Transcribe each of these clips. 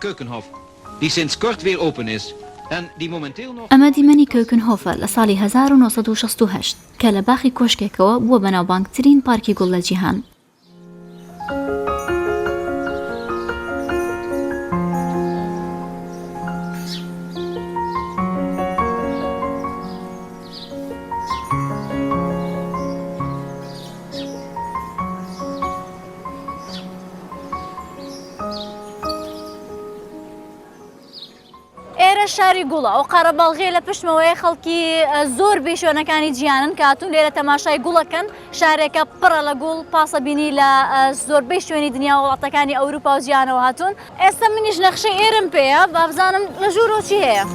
Keukenhof, die sinds kort weer open is en die momenteel nog. ئەمە دیمەنی کۆیکنهۆفە لە ساڵی 1968 کە لە باخی کۆشکێکەوە بووە بەناوبانگترین پارکی گوڵ لە جیهان. ئێرە شاری گوڵە ئەو قەرەباڵغیە لە پشتمەوەیە خەڵکی زۆر بێ شوێنەکانی جیانن کاتون لێرە تەماشای گوڵەکەن شارێکە پڕە لە گوڵ پاسە بینی لە زۆربەی شوێنی دنیا وڵاتەکانی ئەوروپا و جیانەوە هاتوون ئێستا منیش نەخشەی ئێرم پێیە بابزانم لە ژوورۆ چی هەیە.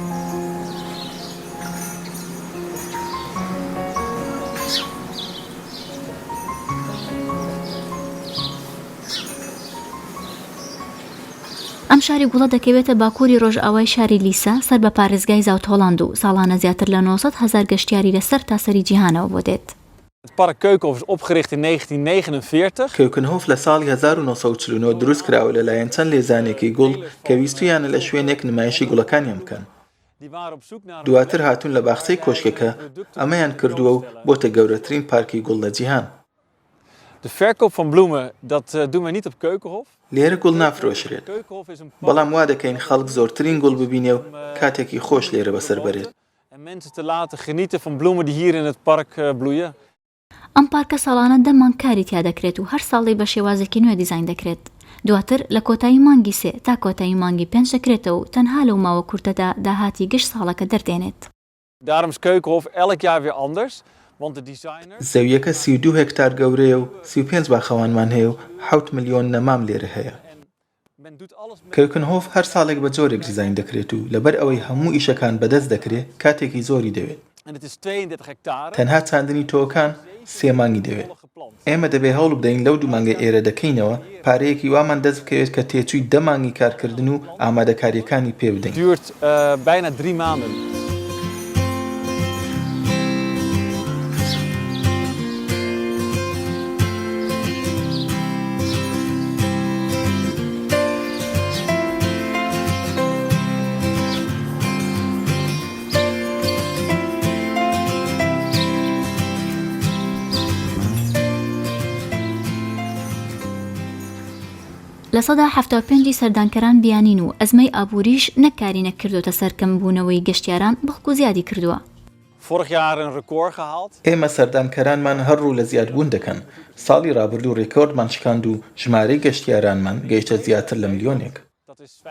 ئەم شاری گوڵە دەکەوێتە باکووری ڕۆژئاوای شاری لیسە سەر بە پارێزگای زاوتهۆڵاند و ساڵانە زیاتر لە 900 هەزار گەشتیاری لە سەرتاسەری جیهانەوە بۆ دێت. Het park Keukenhof is opgericht in 1949. کێوکنهۆف لە ساڵی 1949 دروست کراوە لەلایەن چەند لێزانێکی گوڵ کە ویستویانە لە شوێنێک نمایشی گوڵەکانیان بکەن. دواتر هاتوون لە باخچەی کۆشکەکە ئەمەیان کردووە و بۆتە گەورەترین پارکی گوڵ لە جیهان. De verkoop van bloemen, dat doen wij niet op Keukenhof. لێرە گوڵ نافرۆشرێت، بەڵام وا دەکەین خەڵک زۆرترین گوڵ ببینێ و کاتێکی خۆش لێرە بەسەر بەرێت. En mensen te laten genieten van bloemen die hier in het park bloeien. ئەم پارکە ساڵانە دە مانگ کاری تیا دەکرێت و هەر ساڵەی بە شێوازێکی نوێ دیزاین دەکرێت. دواتر لە کۆتایی مانگی سێ تا کۆتایی مانگی پێنج دەکرێتەوە و تەنها لەو ماوە کورتەدا داهاتی گشت ساڵەکە دەردێنێت. Daarom is Keukenhof elk jaar weer anders, want de designers. زەوییەکە 32 هێکتار گەورەیە و 35 باخەوانمان هەیە و حەوت ملیۆن نەمام لێرە هەیە. کێوکنهۆف هەر ساڵێک بە جۆرێک دیزاین دەکرێت و لەبەر ئەوەی هەموو ئیشەکان بەدەست دەکرێ کاتێکی زۆری دەوێت. تەنها چاندنی تۆوەکان سێ مانگی دەوێت. ئێمە دەبێ هەوڵ بدەین لەو دوو مانگەی ئێرە دەکەینەوە پارەیەکی وامان دەست بکەوێت کە تێچووی دە مانگی کارکردن و ئامادەکارییەکانی پێ بدەین. 75% ی سەردانکەران بیانین و ئەزمەی ئابووریش نەک کاری نەکردۆتە سەر کەمبوونەوەی گەشتیاران بەڵکو زیادی کردووە. Vorig jaar een record gehaald. ئێمە سەردانکەرانمان هەر ڕوو لە زیادبوون دەکەن، ساڵی ڕابردوو ڕیکۆردمان شکاند و ژمارەی گەشتیارانمان گەیشتە زیاتر لە ملیۆنێک.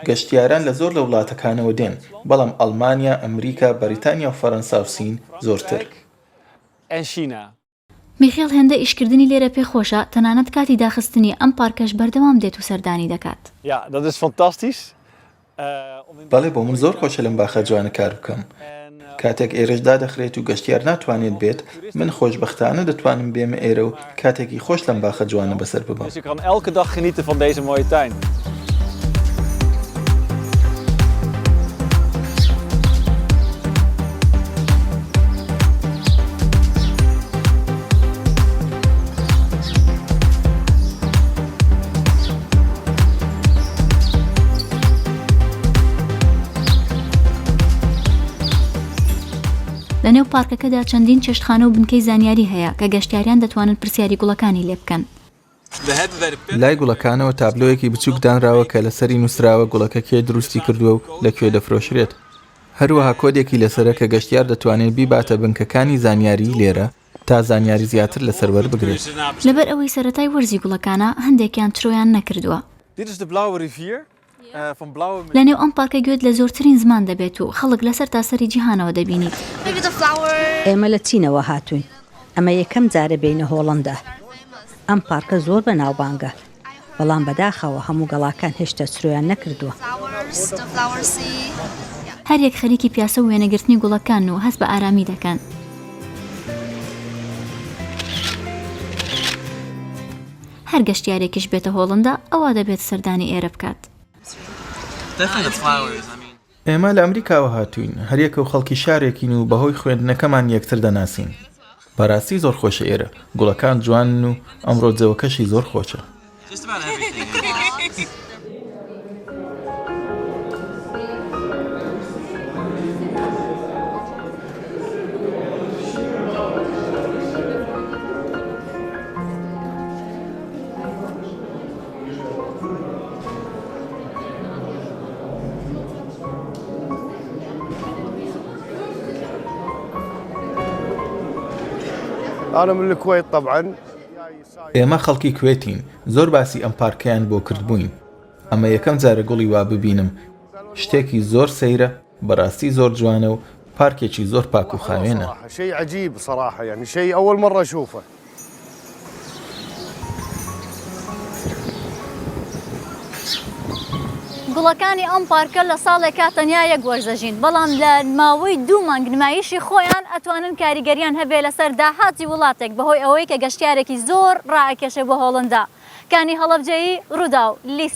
گەشتیاران لە زۆر لە وڵاتەکانەوە دێن، بەڵام ئەڵمانیا، ئەمریکا، بەریتانیا و فەرەنسا و سین زۆرتر. En China. میخێڵ هێندە ئیشکردنی لێرە پێ خۆشە، تەنانەت کاتی داخستنی ئەم پارکەش بەردەوام دێت و سەردانی دەکات. Ja, dat is fantastisch. Om in بەڵێ بۆ من زۆر خۆشە لەم باخە جوانە کار بکەم. کاتێک ئێرەش دادەخرێت و گەشتیار ناتوانێت بێت، من خۆشبەختانە دەتوانم بێمە ئێرە و کاتێکی خۆش لەم باخە جوانە بەسەر ببەم. Dus ik kan elke dag genieten van deze mooie tuin. لە نێو پارکەکەدا چەندین چێشتخانە و بنکەی زانیاری هەیە کە گەشتیاریان دەتوانن پرسیاری گوڵەکانی لێ بکەن. لای گوڵەکانەوە تابلۆیەکی بچووک دانراوە کە لەسەری نووسراوە گوڵەکە کێ دروستی کردووە و لە کوێ دەفرۆشرێت. هەروەها کۆدێکی لەسەرە کە گەشتیار دەتوانێت بیباتە بنکەکانی زانیاریی لێرە تا زانیاری زیاتر لەسەر وەربگرێت. لەبەر ئەوەی سەرەتای وەرزی گوڵەکانە، هەندێکیان چرۆیان نەکردووە. Dit is de Blauwe Rivier van blauwe. لە نێو ئەم پارکە گوێت لە زۆرترین زمان دەبێت و خەڵک لە سەرتاسەری جیهانەوە دەبینیت. ئێمە لە چینەوە هاتووین. ئەمە یەکەم جارە بێینە هۆڵەندا. ئەم پارکە زۆر بەناوبانگە، بەڵام بەداخەوە هەموو گەڵاکان هێشتا چرۆیان نەکردووە. هەریەک خەریکی پیاسە و وێنەگرتنی گوڵەکانن و هەست بە ئارامی دەکەن. هەر گەشتیارێکیش بێتە هۆڵندا ئەوا دەبێت سەردانی ئێرە بکات. ئێمە لە ئەمریکاوە هاتووین، هەریەکە و خەڵکی شارێکین و بەهۆی خوێندنەکەمان یەکتر دەناسین. بەراستی زۆر خۆشە ئێرە، گوڵەکان جوانن و ئەمڕۆ جەوەکەشی زۆر خۆشە. انا من الكويت طبعا. ئێمە خەڵکی کوێتین، زۆر باسی ئەم پارکەیان بۆ کردبووین. ئەمە یەکەم جارە گوڵی وا ببینم، شتێکی زۆر سەیرە، بەڕاستی زۆر جوانە و پارکێکی زۆر پاک و خاوێنە. گوڵەکانی ئەم پارکە لە ساڵێکا تەنیا یەک وەرز دەژین، بەڵام لە ماوەی دوو مانگ نمایشی خۆیان ئەتوانن کاریگەریان هەبێ لەسەر داهاتی وڵاتێک بەهۆی ئەوەی کە گەشتیارێکی زۆر ڕائەکێشێ بۆ هۆڵندا. کانی هەڵەبجەیی، رووداو، لیس.